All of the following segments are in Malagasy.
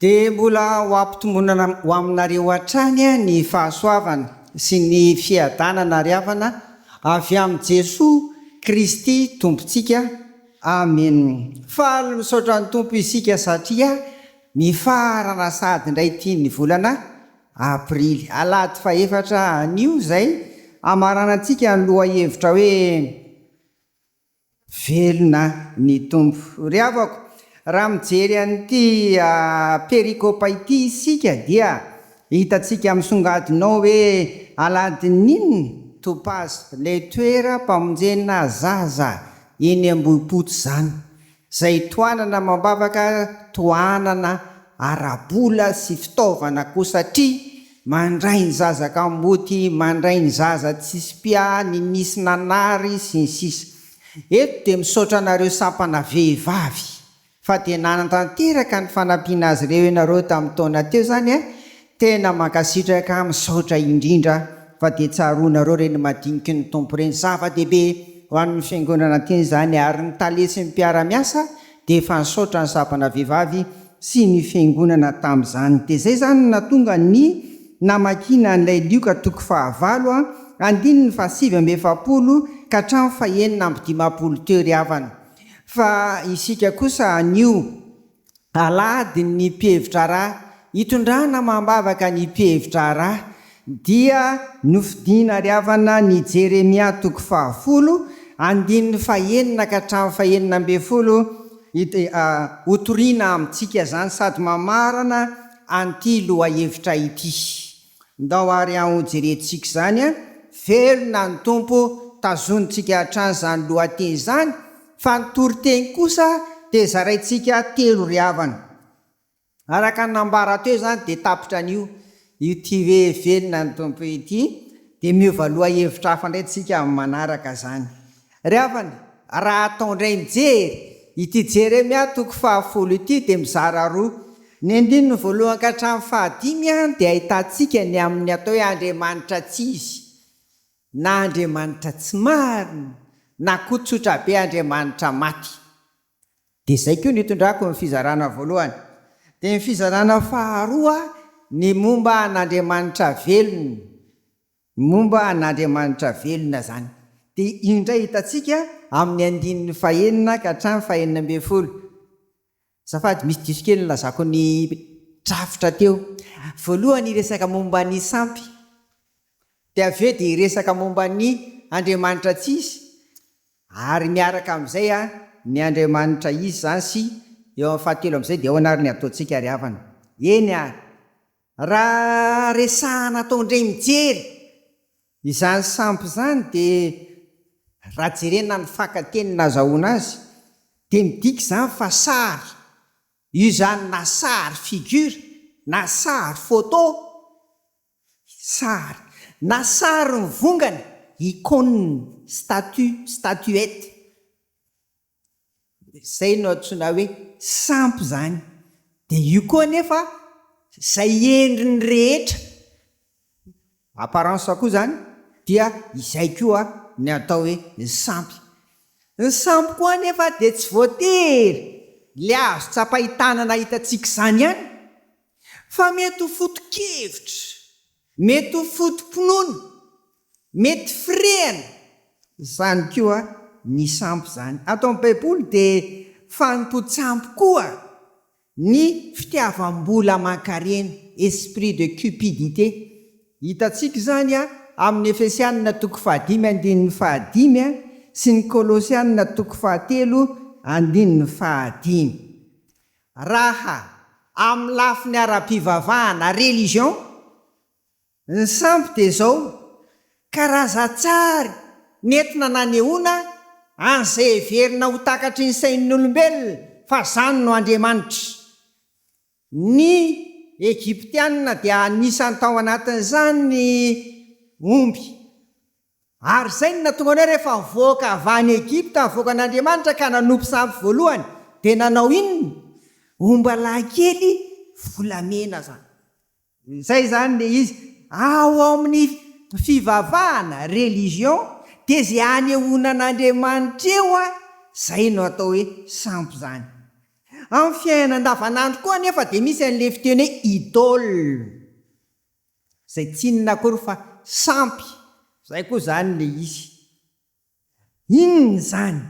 Dia mbola ho ampitombonana ho aminareo hatrany ny fahasoavana sy ny fiadanana ary havana avy amin'i Jesoa Kristy Tompontsika. Amen. Faly misaotra ny Tompo isika satria mifarana sahady indray ity ny volana Aprily. Alahady fahefatra anio izay hamaranantsika ny lohahevitra hoe. Velona ny Tompo. Ry havako, raha mijery an'ity perikopa ity isika dia hitantsika misongadina ao hoe alahadin'ny inona? Topaza, ilay toeram-pamonjena zaza eny Ambohipotsy izany, izay tohanana amam-bavaka, tohanana ara-bola sy fitaovana koa satria mandray ny zaza kamboty, mandray ny zaza tsisy mpiahy, ny nisy nanary, sy ny sisa Eto dia misaotra anareo sampana vehivavy fa dia nanatanteraka ny fanampiana azy ireo ianareo tamin'ny taona teo izany a! Tena mankasitraka, misaotra indrindra fa dia tsaroanareo ireny madiniky ny Tompo ireny, zava-dehibe ho an'ny fiangonana teny izany ary ny tale sy ny mpiara-miasa dia efa nisaotra ny sampana vehivavy sy ny fiangonana tamin'izany. Dia izay izany no nahatonga ny namakiana an'ilay Lioka toko fahavalo andininy faha-49 ka hatramin'ny faha-56 teo ry havana. Fa isika kosa anio alahadin'ny mpihevi-draharaha, hitondrana amam-bavaka ny mpihevi-draharaha, dia nofidina ry havana ny Jeremia toko fahafolo, andininy fahenina ka hatramin'ny fahenina ambin'ny folo, hotorina amintsika izany sady mamarana an'ity lohahevitra ity. Ndao ary an hojerentsika izany an! Velona ny Tompo, tazonintsika hatrany izany lohateny izany, fa ny toriteny kosa dia zaraintsika telo ry havana. Araka ny nambara teo izany dia tapitra anio ity hoe velona ny Tompo ity, dia miova lohahevitra hafa indray tsika amin'ny manaraka izany. Ry havana, raha atao indray mijery, ity Jeremia toko fahafolo ity dia mizara roa. Ny andininy voalohany ka hatramin'ny fahadimy dia ahitantsika ny amin'ny atao hoe Andriamanitra tsy izy, na Andriamanitra tsy marina, na koa tsotra be Andriamanitra maty. Dia izay koa no itondrako ny fizarana voalohany. Dia ny fizarana faharoa ny momba an'Andriamanitra velona. Momba an'Andriamanitra velona izany. Dia io indray hitantsika amin'ny andininy fahenina ka hatramin'ny fahenina ambin'ny folo. Azafady, misy diso kely nilazako ny drafitra teo. Voalohany hiresaka momba ny sampy. Dia avy eo dia hiresaka momba ny Andriamanitra tsy izy. Ary miaraka amin'izay ny Andriamanitra izy izany sy eo amin'ny fahatelo amin'izay dia ahoana ary ny ataontsika ry havana? Eny ary, raha resahana atao indray mijery izany sampy izany dia raha jerena ny fakan-teny nazahoana azy dia midika izany fa sary, io izany na sary figure na sary photo, Sary. Na sary mivongana, icône, statue, statuette. Izay no antsoina hoe sampy izany. Dia io koa anefa izay endriny rehetra, apparence koa izany, dia izay koa ny atao hoe sampy. Ny sampy koa anefa dia tsy voatery ilay azo tsapain-tanana hitantsika izany ihany Fa mety ho foto-kevitra, mety ho foto-pinoana, mety firehana, izany koa ny sampy izany. Ato amin'ny Baiboly dia fanompoan-tsampy koa ny fitiavam-bola aman-karena, esprit de cupidité. Hitantsika izany amin'ny Efesianina toko fahadimy andininy fahadimy sy ny Kolosianina toko fahatelo andininy fahadimy. Raha amin'ny lafiny ara-pivavahana, religion, ny sampy dia izao, karazan-tsary nentina nanehoana an'izay heverina ho takatry ny sain'ny olombelona fa izany no Andriamanitra. Ny Egyptiana dia anisan'ny tao anatin'izany ny omby. Ary izay no nahatonga anao rehefa nivoaka avy any Egypta nivoaka an'Andriamanitra ka nanompo sampy voalohany, dia nanao inona? Ombalahy kely volamena izany. Izay izany ilay izy. Ao amin'ny fivavahana, religion, dia izay anehoana an'Andriamanitra eo, izay no atao hoe sampy izany. Amin'ny fiainana andavanandro koa anefa dia misy an'ilay fiteny hoe idole, izay tsy inona akory fa sampy, izay koa izany ilay izy. Inona izany?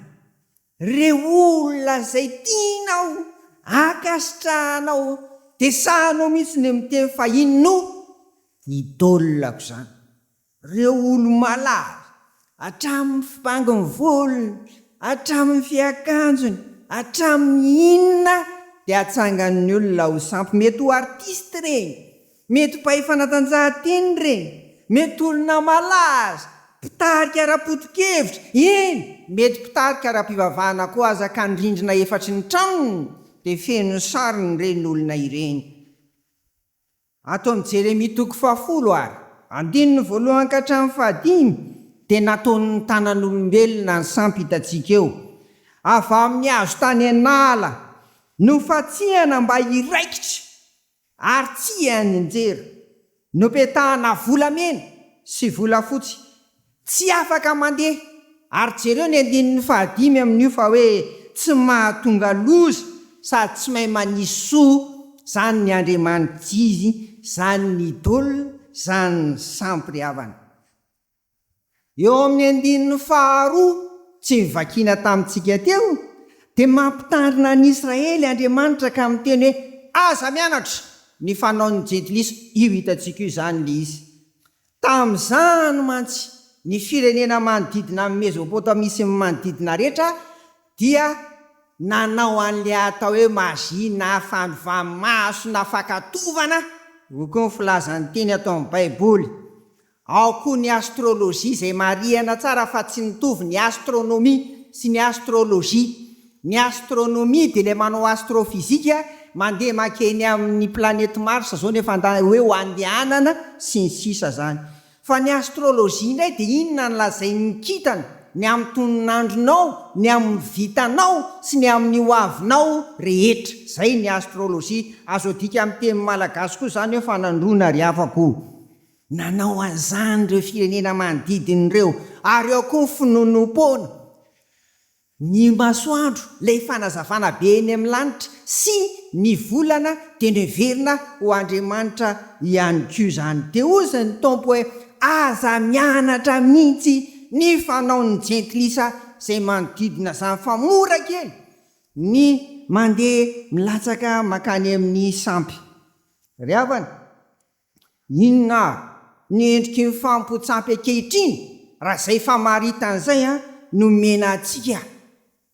Ireo olona izay tianao, ankasitrahanao, dia sahinao mihitsy ny miteny fa iny no idole-ko izany. Reo olo-malaza, hatramin'ny fibangin'ny volony, hatramin'ny fiakanjony, hatramin'ny inona dia atsangan'ny olona ho sampy. Mety ho artiste ireny, mety mpahay fanatanjahantena ireny, mety olona malaza, mpitarika ara-poto-kevitra, eny, mety mpitarika ara-pivavahana koa aza ka ny rindrina efatry ny tranony dia feno sariny ireny olona ireny. Ato amin'ny Jeremia toko fahafolo ary, andininy voalohany ka hatramin'ny fahadimy, dia nataon'ny tanan'olombelona ny sampy hitantsika eo, avy amin'ny hazo tany an'ala, nofantsihana mba hiraikitra ary tsy hianjera, nopetahana volamena sy volafotsy, Tsy afaka mandeha, ary jereo ny andininy fahadimy amin'io fa hoe tsy mahatonga loza sady tsy mahay manisy soa zany ny andriamanitsy izy, zany ny idole, zany ny sampy ry havana. Eo amin'ny andininy faharoa tsy novakiana tamintsika teo dia mampitandrina an'i Israely Andriamanitra ka miteny hoe aza mianatra ny fanaon'ny jentilisa, io hitantsika io izany le izy. Tamin'izany mantsy, ny firenena manodidina an'i Mezopotamia sy ny manodidina rehetra dia nanao an'ilay atao hoe magie na fanova-maso na fankatovana, hoy koa ny filazan'ny teny ato amin'ny Baiboly. Ao koa ny astrologie izay marihana tsara fa tsy mitovy ny astronomie sy ny astrologie. Ny astronomie dia ilay manao astrophysique, mandeha mankeny amin'ny planète Mars zao nefa anda hoe ho andehanana sy ny sisa zany. Fa ny astrologie indray dia inona no lazain'ny kintana, ny amin'ny tonon'andronao, ny amin'ny vitanao sy ny amin'ny ho avinao rehetra. Zay ny astrologie. Azo adika amin'ny teny malagasy koa zany hoe fanandroana ry havako o. Nanao an'izany ireo firenena manodidina ireo ary ao koa ny finoanoam-poana. Ny masoandro, ilay fanazavana be eny amin'ny lanitra, sy ny volana dia noheverina ho andriamanitra ihany koa izany. Dia hozy ny Tompo hoe, Aza mianatra mihitsy ny fanaon'ny jentilisa izay manodidina izany fa mora kely ny mandeha milatsaka mankany amin'ny sampy. Ry havana, Inona ary ny endriky ny fanompoan-tsampy ankehitriny raha izay famaritana izay no omena antsika?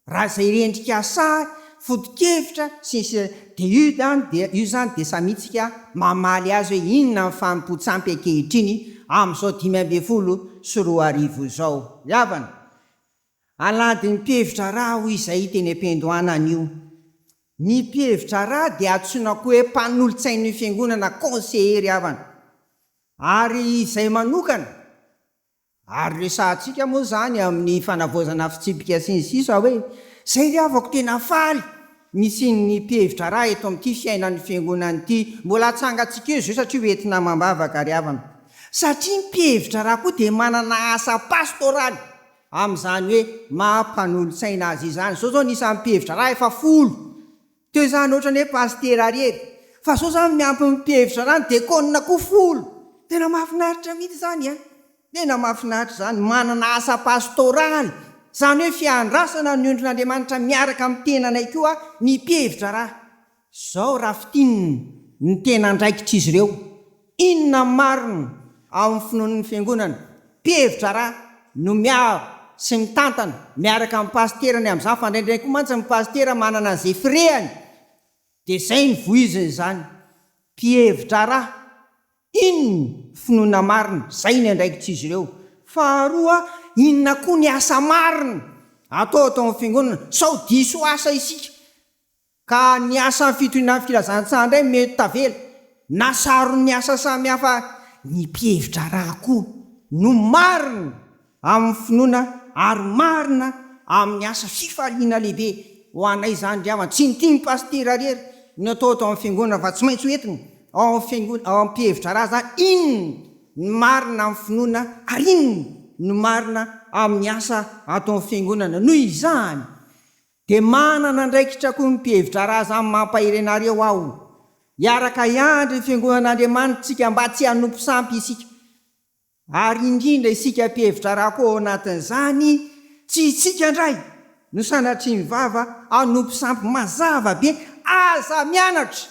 Raha izay rendrika sary, foto-kevitra, sy ny sisa Dia io izany dia io izany dia samitsika mamaly azy hoe inona ny fanompoan-tsampy ankehitriny amin'izao 2015 izao. Ry havana, Alahadin'ny mpihevi-draharaha hoy izahay teny am-piandohana anio. Ny mpihevi-draharaha dia antsoina koa hoe mpanolotsain'ny fiangonana, conseiller ry havana. Ary izay manokana, ary resahantsika moa izany amin'ny fanavaozana fitsipika sy ny sisa hoe, izay ry havako tena faly nisian'ny mpihevi-draharaha eto amin'ity fiainan'ny fiangonana ity. Mbola atsangantsika eo izao satria ho entina amam-bavaka ry havana. Satria ny mpihevi-draharaha koa dia manana asa pastoraly. Amin'izany hoe maha mpanolotsaina azy izany. Zao zao ny isan'ny mpihevi-draharaha efa folo. Teo izany ohatrany hoe pasitera irery. Fa zao zany miampy ny mpihevi-draharaha ny dekona koa folo. Tena mahafinaritra mihitsy izany an! Tena mahafinaritra izany. Manana asa pastoraly. Izany hoe fiandrasana ny ondrin'Andriamanitra miaraka amin'ny tenanay koa ny mpihevi-draharaha. Zao raha fintinina ny tena andraikitr'izy ireo, inona marina ao amin'ny finoan'ny fiangonana? Mpihevi-draharaha no miaro sy mitantana miaraka amin'ny pasiterany amin'izany fa indraindray koa mantsy ny pasitera manana an'izay firehany dia izay no voiziny izany. Mpihevi-draharaha, inona finoana marina? Izay ny andraikitr'izy ireo. Faharoa, inona koa ny asa marina atao ato amin'ny fiangonana sao diso asa isika Ka ny asan'ny fitoriana ny filazantsara indray mety tavela, na saron'ny asa samihafa ny mpihevi-draharaha koa no marina amin'ny finoana ary marina amin'ny asa fifaliana lehibe ho anay izany ry havana, tsy ny tian'ny pasitera irery no atao ato amin'ny fiangonana fa tsy maintsy ho entiny ao amin'ny fiangonana, ao amin'ny mpihevi-draharaha izany inona ny marina amin'ny finoana ary inona no marina amin'ny asa ato amin'ny fiangonana, noho izany. Dia manana andraikitra koa ny mpihevi-draharaha izany mampahery anareo aho hiaraka hiandry ny fiangonan'Andriamanitra isika mba tsy hanompo sampy isika. Ary indrindra isika mpihevi-draharaha koa ao anatin'izany, tsy isika indray no sanatria ny vava hanompo sampy mazava be, aza mianatra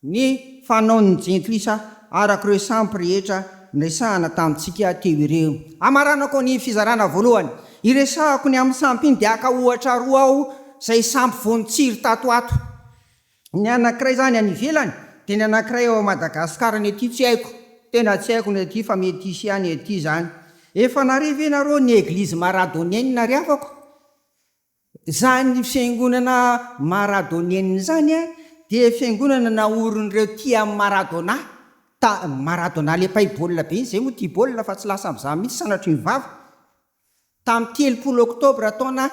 ny fanaon'ny jentilisa araka ireo sampy rehetra niresahana tamintsika teo ireo. Hamaranako ny fizarana voalohany hiresahako ny amin'ny sampy iny dia haka ohatra roa aho izay sampy vao nitsiry tato ho ato. Ny anankiray izany any ivelany dia ny anankiray ao Madagascar, ny aty tsy haiko, tena tsy haiko ny aty fa mety hisy ihany aty izany. Efa nare ve nareo ny eglise maradonienne ry havako? Izany fiangonana maradonienne izany dia fiangonana naorin'ireo tia an'i Maradona, ta, Maradona le mpay baolina be iny, izay moa tia baolina fa tsy lasa amin'izany mihitsy sanatria ny vava, tamin'ny 30 oktobra taona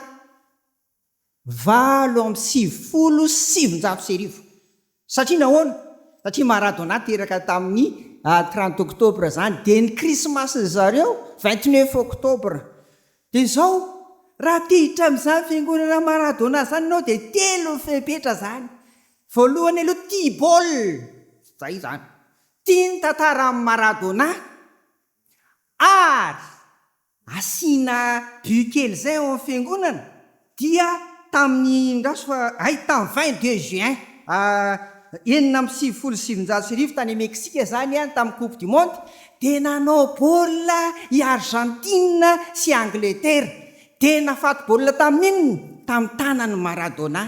1998. Satria nahoana? Satria Maradona teraka tamin'ny 30 octobre izany, dia ny krismasin'ny zareo 29 octobre. Dia izao, raha te hiditra amin'izany fiangonana Maradona izany ianao dia telo ny fepetra izany. Voalohany aloha tia baolina, izay izany. Tia ny tantaran'i Maradona ary Asiana but kely izay ao amin'ny fiangonana dia tamin'ny indraso fa hay tamin'ny 22 juin 1996 tany Mexique izany an tamin'ny coupe du monde dia nanao baolina i Argentine sy Angleterre dia nafaty baolina tamin'inona? Tamin'ny tanan'i Maradona.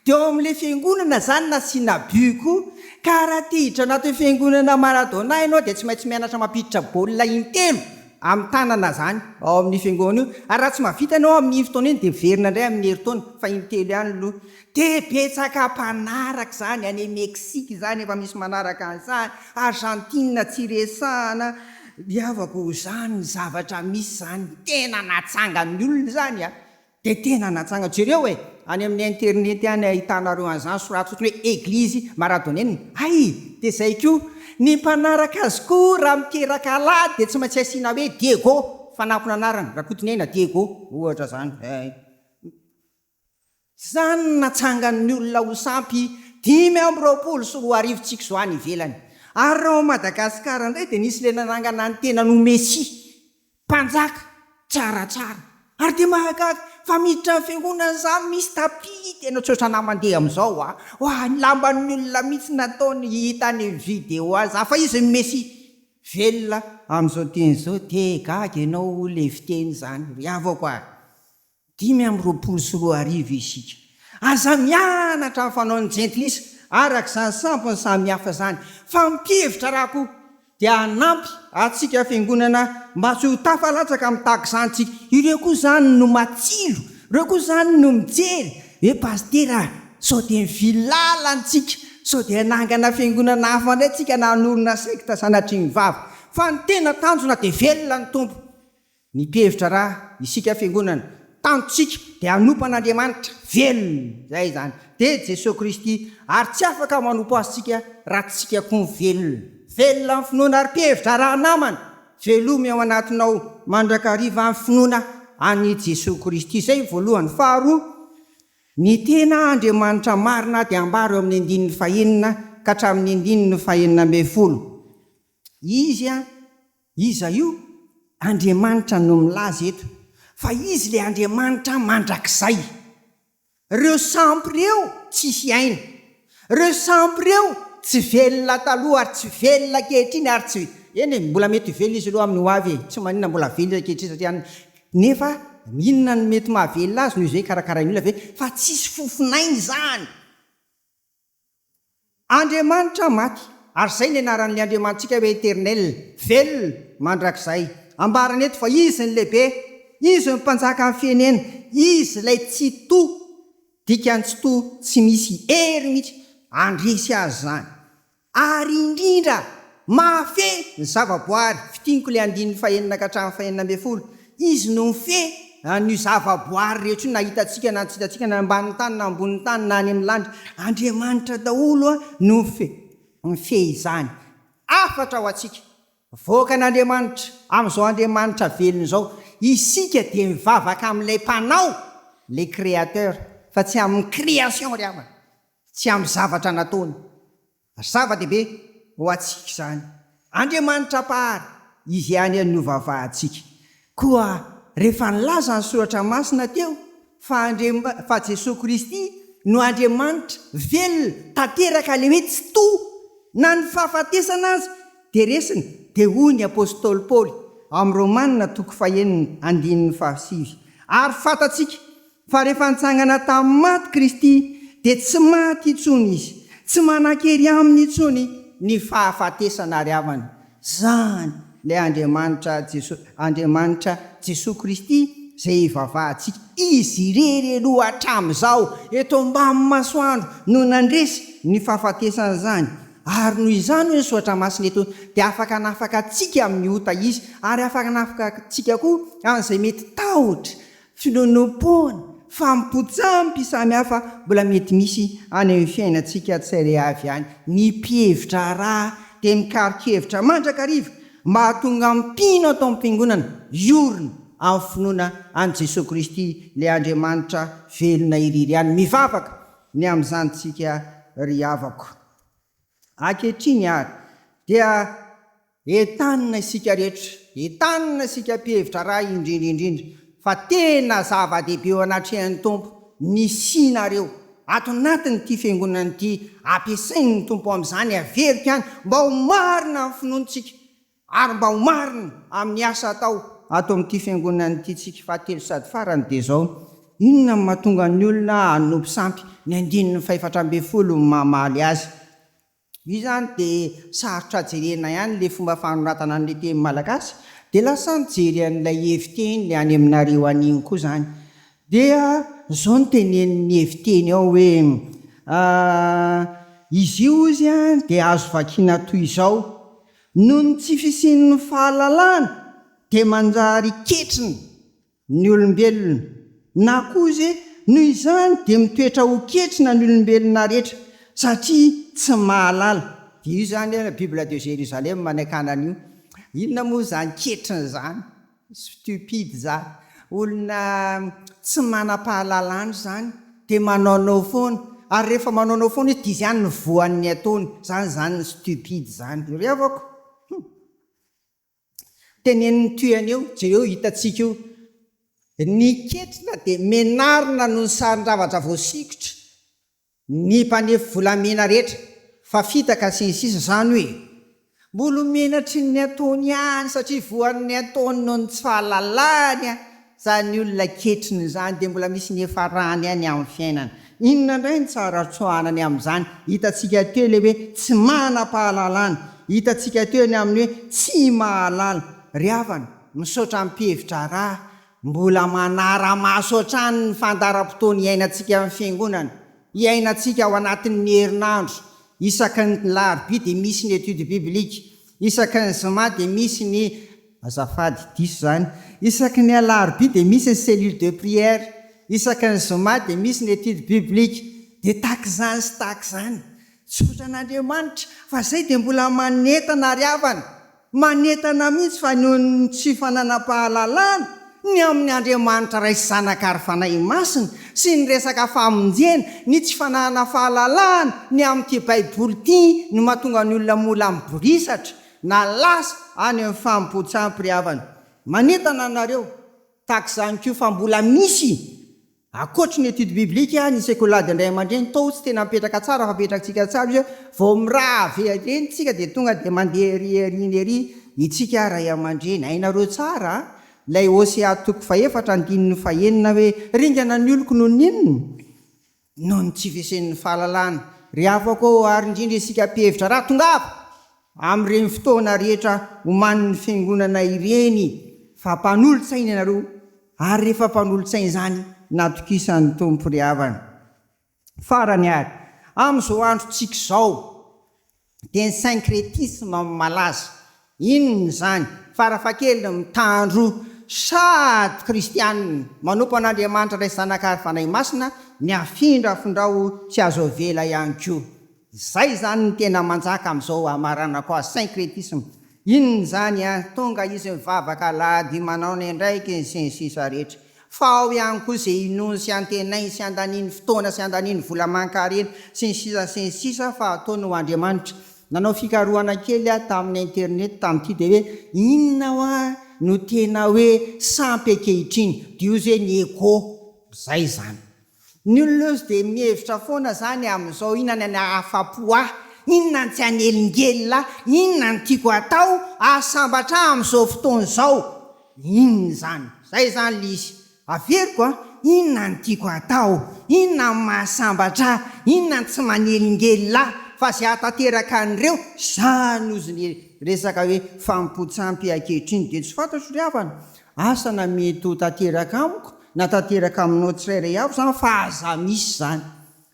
Dia ao amin'ilay fiangonana izany nasiana but koa ka raha te hiditra anatin'ny fiangonana Maradona ianao dia tsy maintsy mianatra mampiditra baolina intelo Amin'ny tanana izany, ao amin'io fiangonana io, ary raha tsy mahavita ianao amin'iny fotoana iny dia miverina indray amin'ny herintaona, fa intelo ihany aloha. Dia betsaka mpanaraka izany, any Mexique izany efa misy manaraka an'izany, Argentine tsy resahana, ry havako, izany ny zavatra misy izany, tena natsangan'ny olona izany an! Dia tena natsanga. Jereo e! Any amin'ny internet any ahitanareo an'izany, soraty fotsiny hoe Eglizy Maradonienne. Hay! Dia izay koa. Ny mpanaraka azy koa raha miteraka lahy dia tsy maintsy asiana hoe Diego, fanampin'anarana, Rakotoniaina Diego, ohatra izany. Hay! Izany no natsangan'ny olona ho sampy 2025 tsika izao any ivelany. Ary raha ao Madagasikara indray dia nisy ilay nanangana ny tenany ho Mesia. Mpanjaka, tsaratsara. Ary dia mahagaga fa miditra ny fiangonana izany misy tapis tena tsy ohatranà mandeha amin'izao a! Oa, ny lamban'ny olona mihitsy nataony hita any amin'ny vidéo any izany fa izy no Mesia. Velona amin'izao teny izao dia gaga ianao hoy ilay fiteny izany ry havako a! 2025 isika. Aza mianatra ny fanaon'ny jentilisa araka izany sampiny samihafa izany, fa mpihevitra raha koa dia hanampy antsika fiangonana mba tsy ho tafalatsaka amin'ny tahaka izany tsika. Ireo koa izany no matsilo, ireo koa izany no mijery hoe pasitera a, sao dia mivily lalana tsika, sao dia hanangana fiangonana hafa indray tsika na hanorina sekta sanatria ny vava. Fa ny tena tanjona dia velona ny Tompo. Ny mpihevitra raha isika fiangonana, tanjontsika dia hanompo an'Andriamanitra velona, izay izany, dia Jesoa Kristy, ary tsy afaka manompo Azy tsika raha tsy tsika koa velona. Velona amin'ny finoana ary mpihevitra raha namana, velomy ao anatinao mandrakariva ny finoana an'i Jesoa Kristy. Izay ny voalohany. Faharoa, ny tena Andriamanitra marina dia ambara eo amin'ny andininy fahenina ka hatramin'ny andininy fahenina ambin'ny folo. Izy an, Iza io? Andriamanitra no milaza eto fa Izy ilay Andriamanitra mandrakizay. Ireo sampy ireo tsisy aina. Ireo sampy ireo tsy velona taloha ary tsy velona ankehitriny ary tsy, eny e, mbola mety ho velona izy aloha amin'ny ho avy e, tsy maninona mbola velona izy ankehitriny satria any, nefa inona no mety mahavelona azy noho izy hoe karakarain'ny olona ve? Fa tsisy fofon'aina izany. Andriamanitra maty, ary izay ny anaran'ilay Andriamanitsika hoe Eternel, velona mandrakizay. Ambarany eto fa Izy ny lehibe, Izy no Mpanjakan'ny firenena, Izy ilay Tsitoha, dikan'ny Tsitoha tsy misy hery mihitsy handresy Azy izany. Ary indrindra Mahafehy ny zavaboary, fintiniko ilay andininy fahenina ka hatramin'ny fahenina ambin'ny folo, Izy no mifehy an'io zavaboary rehetra io na hitantsika na tsy hitantsika, na ambanin'ny tany na ambonin'ny tany na any amin'ny lanitra, Andriamanitra daholo no mifehy izany. Hafatra ho antsika, vahoakan'Andriamanitra, amin'izao Andriamanitra velona izao, isika dia mivavaka amin'ilay Mpanao, le Créateur. fa tsy amin'ny création ry havana, tsy amin'ny zavatra nataony. Zava-dehibe ho antsika izany. Andriamanitra Mpahary, Izy ihany no ivavahantsika. Koa rehefa nilaza ny Soratra Masina teo fa Andriam fa Jesoa Kristy no Andriamanitra velona tanteraka ilay hoe Tsitoha, na ny fahafatesana aza dia resiny, dia hoy ny Apostoly Paoly ao amin'ny Romana toko fahenina andininy fahasivy, Ary fantatsika Fa rehefa nitsangana tamin'ny maty Kristy, dia tsy maty intsony Izy, tsy manan-kery aminy intsony ny fahafatesana ary havana. Izany ilay Andriamanitra Jeso, Andriamanitra Jesoa Kristy izay ivavahantsika. Izy irery aloha hatramin'izao eto ambany masoandro no nandresy ny fahafatesana izany. Ary noho izany hoy ny Soratra Masina eto dia afaka hanafaka antsika amin'ny ota Izy ary afaka hanafaka antsika koa amin'izay mety tahotra Finoanoam-poana, fanompoan-tsampy samihafa mbola mety misy any amin'ny fiainantsika tsirairay avy any. Ny mpihevi-draharaha dia mikaron-kevitra mandrakariva mba hahatonga ny mpino ato am-piangonana hiorina amin'ny finoana an'i Jesoa Kristy ilay Andriamanitra velona irery ihany. Mivavaka ny amin'izany tsika ry havako. Ankehitriny ary dia Entanina isika rehetra, entanina isika mpihevitra raha indrindra indrindra fa tena zava-dehibe eo anatrehan'ny Tompo ny hisianareo ato anatin'ity fiangonana ity, ampiasain'ny Tompo amin'izany averiko ihany mba ho marina amin'ny finoantsika ary mba ho marina amin'ny asa atao ato amin'ity fiangonana ity tsika. Fahatelo sady farany dia izao, inona no mahatonga ny olona hanompo sampy? Ny andininy fahefatra ambinifolo no mamaly azy. Io izany dia sarotra jerena ihany ilay fomba fanoratana an'ilay teny malagasy, dia lasa mijery an'ilay hevi-teny ilay any aminareo any iny koa izany. Dia izao no tenenin'ny hevi-teny ao hoe, Izy io hozy dia azo vakiana toy izao, Noho ny tsy fisian'ny fahalalana dia manjary ketrina ny olombelona, na koa izy hoe noho izany dia mitoetra ho ketrina ny olombelona rehetra satria tsy mahalala. Dia io izany a, Bible de Jérusalem ny akana an'io. Inona moa izany ketrina izany? Stupide izany. Olona tsy manam-pahalalana izany dia manaonao foana. Ary rehefa manaonao foana izy dia izy ihany no voan'ny ataony. Izany izany ny stupide izany. Ry havako. Hum. Tenenin'ny tohiny eo, jereo hitantsika io, ny ketrina dia menarina noho ny sarin-javatra voasikotra, ny mpanefy volamena rehetra, fa fitaka sy ny sisa Izany hoe, mbola ho menatry ny ataony ihany satria voan'ny ataony noho ny tsy fahalalany Izany olona ketrina izany dia mbola misy niafarany ihany amin'ny fiainana. Inona indray no tsara tsoahanany amin'izany? Hitantsika teo ilay hoe tsy manam-pahalalana. Hitantsika teo ny amin'ny hoe tsy mahalala. Ry havana, misaotra ny mpihevi-draharaha mbola manara-maso hatrany ny fandaharam-potoana iainantsika amin'ny fiangonana. Iainantsika ao anatin'ny herinandro. Isaky ny larobia dia misy ny étude biblique. Isaky ny zoma dia misy ny Azafady, diso izany. Isaky ny alarobia dia misy ny cellule de prière, isaky ny zoma dia misy ny étude biblique. Dia tahaka izany sy tahaka izany. Tsotra an'Andriamanitra fa izay dia mbola manentana ry havana, manentana mihitsy fa noho ny tsy fananam-pahalalana ny amin'ny Andriamanitra Ray sy Zanaka ary Fanahy Masina sy ny resaka famonjena, ny tsy fananana fahalalana ny amin'ity Baiboly ity no mahatonga ny olona mola miborisatra Na lasa any amin'ny fanompoan-tsampy ry havana. Manentana anareo, tahaka izany koa fa mbola misy, ankoatry ny étude biblique, ny sekoly ady an-dray aman-dreny, toa tsy tena mipetraka tsara fa apetraktsika tsara izy hoe vao mirava ireny tsika dia tonga dia mandeha ery aoriana ery itsika ray aman-dreny. Hainareo tsara an! Ilay Hosea toko fahefatra andininy fahenina hoe ringana ny oloko noho ny inona? Noho ny tsy fisian'ny fahalalana, ry havako ô, ary indrindra isika mpihevitra raha tongava amin'ireny fotoana rehetra omanin'ny Fiangonana ireny fa mpanolotsaina ianareo, ary rehefa mpanolotsaina izany, natokisan'ny Tompo ry havana. Farany ary, amin'izao androntsika izao, Dia ny syncretisme no malaza. Inona izany? Farafahakeliny mitandro sady kristianina, manompo an'Andriamanitra Ray sy Zanaka ary Fanahy Masina, ny afindrafindrao tsy azo avela ihany koa. Izay izany no tena manjaka amin'izao hamaranako azy, syncretisme. Inona izany an? Tonga izy mivavaka alahady, manao ny andraikiny sy ny sisa rehetra. Fa ao ihany koa izay inoany sy antenainy sy andaniany fotoana sy andaniany vola aman-karena sy ny sisa sy ny sisa fa ataony ho Andriamanitra. Nanao fikarohana kely aho tamin'ny internet tamin'ity dia hoe inona hoa no tena hoe sampy ankehitriny? Dia io izay ny ego. Izay izany. Ny olona ozy dia mihevitra foana izany amin'izao inona ny hahafapo ahy, inona ny tsy hanelingelina ahy, inona no tiako hatao hahasambatra ahy amin'izao fotoana izao. Inona izany? Izay izany ilay izy. Averiko an, inona no tiako hatao? Inona no mahasambatra ahy? Inona no tsy manelingelina ahy? Fa izay hahatanteraka an'ireo, izany ozy ny resaka hoe fanompoan-tsampy ankehitriny dia tsy fantatro ry havana. Asa na mety ho tanteraka amiko na tanteraka aminao tsirairay avy izany fa aza misy izany.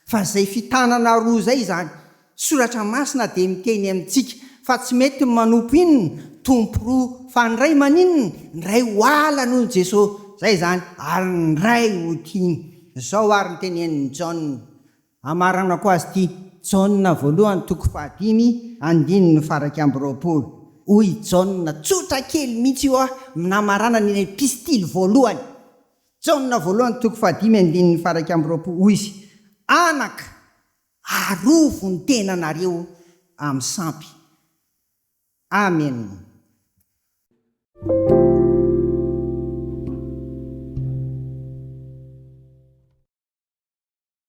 Fa izay fitanana roa izay izany. Soratra masina dia miteny amintsika fa tsy mety ny manompo inona? Tompo roa. Fa ny iray maninona? Ny iray ho ala noho i Jeso. Izay izany. Ary ny iray ho tiany. Izao ary ny tenenin'i Jaona. Amaranako azy ity, Jaona voalohany toko fahadimy andininy faha-21. Hoy i Jaona, tsotra kely mihitsy io namaranany ny epistily voalohany. Jaona voalohany toko fahadimy andininy faha-21, hoy izy, Anaka, arovy ny tenanareo amin'ny sampy. Amen.